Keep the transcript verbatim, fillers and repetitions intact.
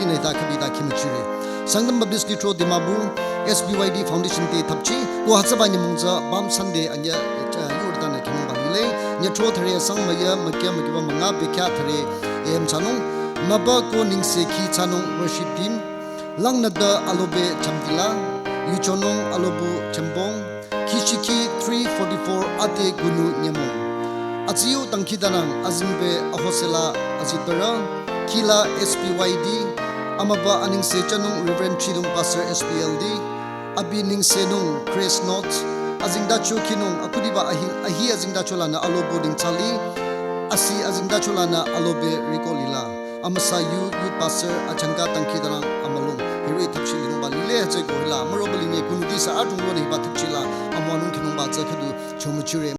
Neta khübita khimüchire. Sangtam Baptist Lithro Dimapur, S B Y D Foundation te thapchi, ko hütsüba nyümong tsü Palm Sunday anyü, eh, yurtanü khinungba lile, nyüthro thare sang müya, mükya mükiba münga bekya thare, em chanung, müba ko ningse khi chanung worship team, langnada alobe chamtila, yuchonung alobu chambong, kishiki three forty-four ate gunu nyümong. Atsiu tangkidanang azingbe ahosela azitbera, kila S P Y D, amüba aningse chanung Reverend Chidung Pastor S P L D, abi ningse nung Grace Notes, azingdacho kinung akudiba ahi, ahi azingdacho lanü alobo dingchali, asi azingdacho lanü alobe rikolila. Amüsa yu youth pastor achangka tangkidanang amülung. Hiri thapchi linungba lile hütsü ko hila. Müroba linye kunudisa atung lone hiba thapchila. Amüwanung khinungba tsü khüdu chomüchire.